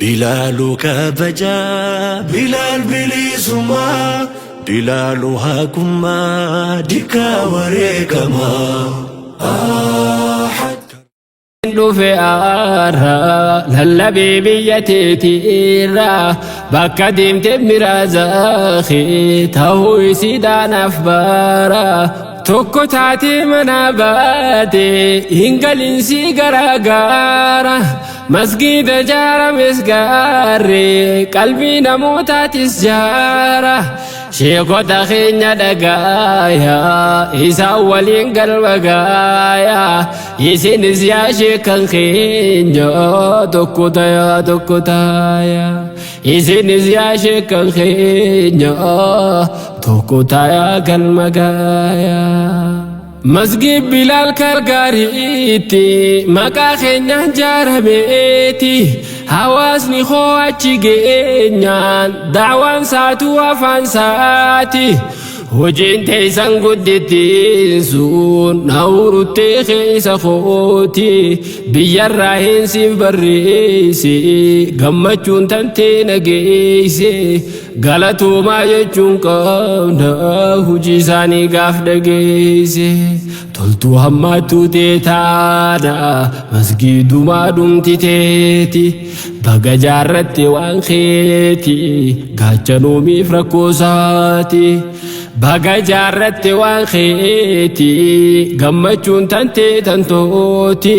Bilaalu kabajaa Bilaal bilisummaa Bilaalu haqummaa dikkaa wareegamaa. Dhufe aarra lallabee biyya teetiirra bakka deemte miraazaakhee ta'uu isiidhaanaaf baara. Tokko taatee mana baate hin galinsii garaagaara. Masgiida jaarames gaarree qalbii namootaatis jaara. Sheekota keenya dhagaaya isaan waliin galma gaaya. Isinis yaa sheekan keenya tokko tayaa tokko taaya. Isinis yaa sheekan keenya tokko tayaa galma gaaya. Masgiid Bilaal Kalgaariitti maqaa keenyaan jaarameeti. Hawaasni koo achi geenyaan daawaan saatuu afaan saati. Hojiin teessan guddittiin sun nawuruttee keessa kooti. Biyyarraa hin siin barreesse gammachuun tantee nageesse. Galatoomaa jechuun qabna hojii isaanii gaaf dhageesse. Toltuu hammaattuu tee taana masgiidumaa dhumti teeti. Baga jaarratte waan keeti gaachanoomiif rakkoo isaati. Baga jaarratte waan keeti gammachuun tantee tantooti.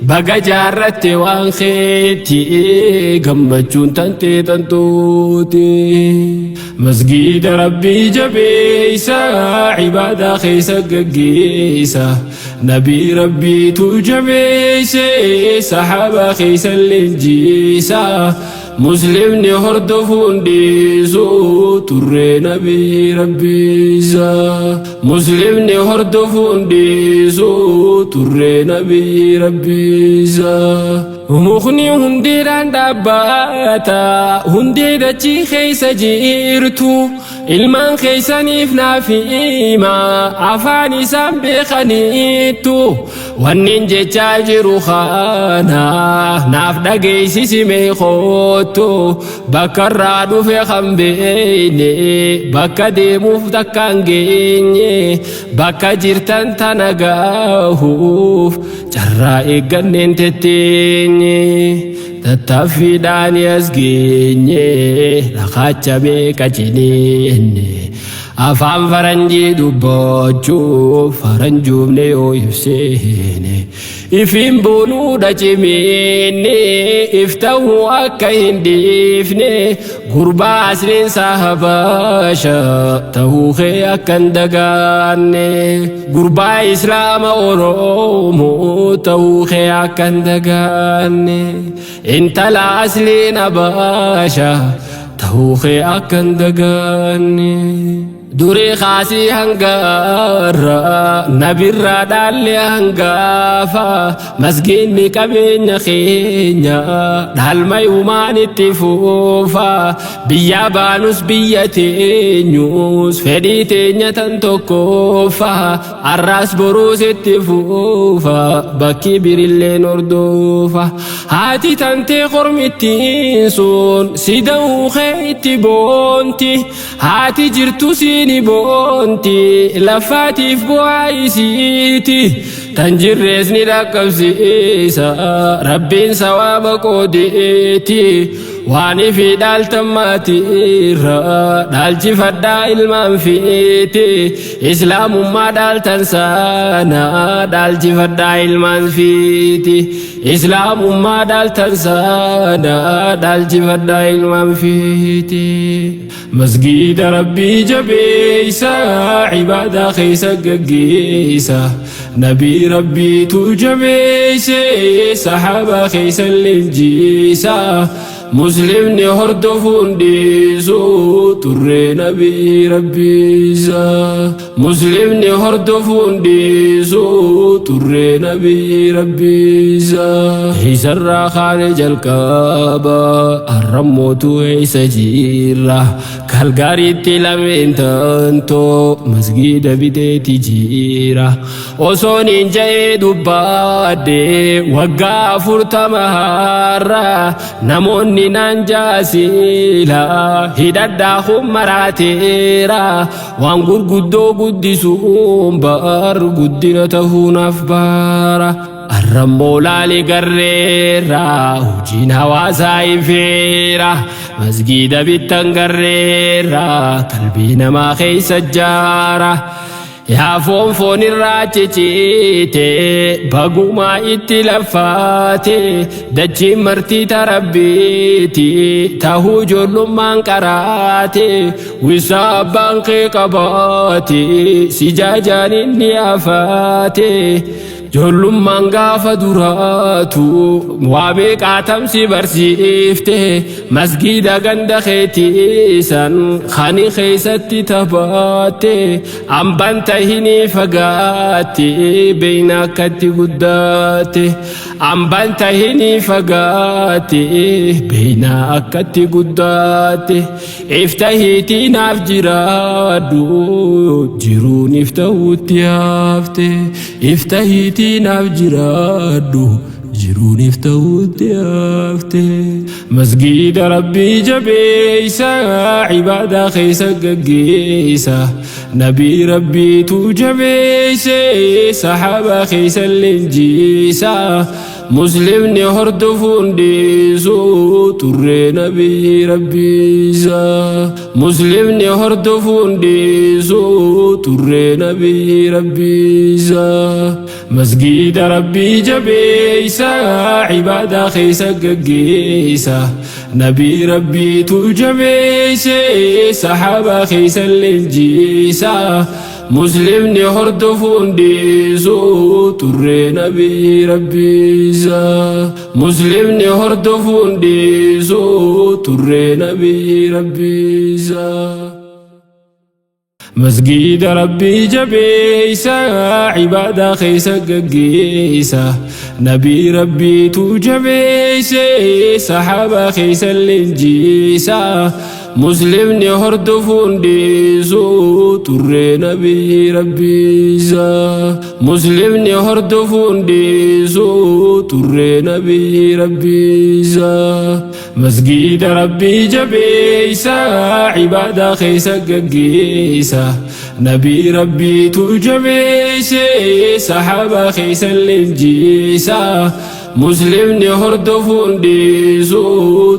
Baga jaarratte waan keeti gammachuun tantee tantooti. Masgiida Rabbii jabeessa ibaadaa keessa gaggeessa. Nabii Rabbiitu jabeesse sahaabaa keessa leenjiisa. Muslimni hordofuun dhiisu turree nabii Rabbiisa. Muslimni hordofuun dhiisu turree nabii Rabbiisa. Mukni hundeedhaan dhaabbata hundee dachii keessa jirtu ilmaan keessaniif naaf hima afaan isaan beekaniittu wannin jechaa jiru kana naaf dhageessisime koottu bakka irraa dhufe kan beekne bakka deemuuf takka hin geenye bakka jirtan tana gahuuf carraa eegganneen tetteenye tattaaffiidhaan as geenye dhakaacha meeqa ciniinne afaan faranjii dubbachuuf faranjuufne yoo ibseene ifiin boonuudha cimiinne iftahuu akka hin dhiifne gurbaa asliin sahabaasha tahuu kee akka hin dagaanne gurbaa islaama oromoo tahuu kee akka hin dagaanne intala asliin abaasha tahuu kee akka hin dagaanne. Durii kaasii hangaarra nabirraa dhaalle hangaafa masgiinni qabeenya keenya dhaalmayumaan itti fuufa biyya baanus biyya teenyus fedhii teenya tan tokkoofa arraas boruus itti fuufa bakki birilleen hordofa haati tantee kormittiin sun si da'uu kee itti boonti. Haati jirtu siini boonti lafaatiif bu'aa isiiti tan jirrees ni dhaqqabsiisa rabbiin sawaaba qoodeeti waan ifi dhaaltan maatiirra dhaalchifadhaa ilmaan fiiti islaamummaa dhaaltan sana dhaalchifadhaa ilmaan fiiti islaamummaa dhaaltan sana dhaalchifadhaa ilmaan fiiti. Masgiida Rabbii jabeessa ibaadaa keessa gaggeessa. Nabii Rabbiitu jabeesse sahaabaa keessa leenjiisa. Muslimni hordofuun dhiisu turree nabii Rabbiisa. Muslimni hordofuun dhiisu turree nabii Rabbiisa. Isarraa kaane jalqaba har'ammootu eessa jirra. Kalgaariitti lameen tantoo masgiida biteeti jira. Osoon hin ja'ee dubbaadhe waggaa 40 har'a namoonni Namni naan jaasiila hidhadhaa hummaraateera waan gurguddoo guddisuun bar guddina tahuunaaf baara. Arrammoo laalii garreera hojiin hawaasaa ifeera masgiida bittan garreera qalbii namaa keessa jaara. Yaa foon foon irraa ciciite bagumaa itti laffaate dachiin martii tarabbiiti tahuu ijoollummaan qaraate wisaa abbaan kee qabaate si jaajaan inni afaate. Ijoollummaan gaafa duraatu waa meeqaatamsi barsiifte masgiida ganda keetiisan kani keessatti taphatte hambaan tahinii fagaatte beeyna akkatti guddatte hambaan tahinii fagaatte beeyna akkatti guddatte iftahiitii naaf jiraadhu jiruun iftahuutti hafte iftahiitii naaf jiraadhu jiruun iftahuutti hafte masgiida rabbii jabeeysa ibaadaa keessa gaggeessa nabii rabbiitu jabeeyse saxaabaa keessa leenjiisa muslimni hordofuun dhiisu turree nabiyyi rabbiisa muslimni hordofuun dhiisu turree nabiyyi rabbiisa masgiida rabbii jabeeysa ibaadaa keessa gaggeessa nabii rabbiitu jabeeyse saxaabaa keessa leenjiisa muslimni hordofuun dhiisu turree nabiyyi rabbiisa muslimni hordofuun dhiisu turree nabiyyi rabbiisa. Masgiida rabbii jabeeysa ibaadaa keessa gaggeessa nabii rabbiitu jabeeyse saxaabaa keessa leenjiisa muslimni hordofuun dhiisu turree nabiyyi rabbiisa muslimni hordofuun dhiisu turree nabiyyi rabbiisa masgiida rabbii jabeeysa ibaadaa keessa gaggeessa nabii rabbiitu jabeeyse saxaabaa keessa leenjiisa muslimni hordofuun dhiisu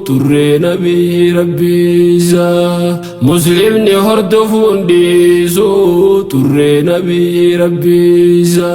turree nabiyyi rabbiisa muslimni hordofuun dhiisu turree nabiyyi rabbiisa.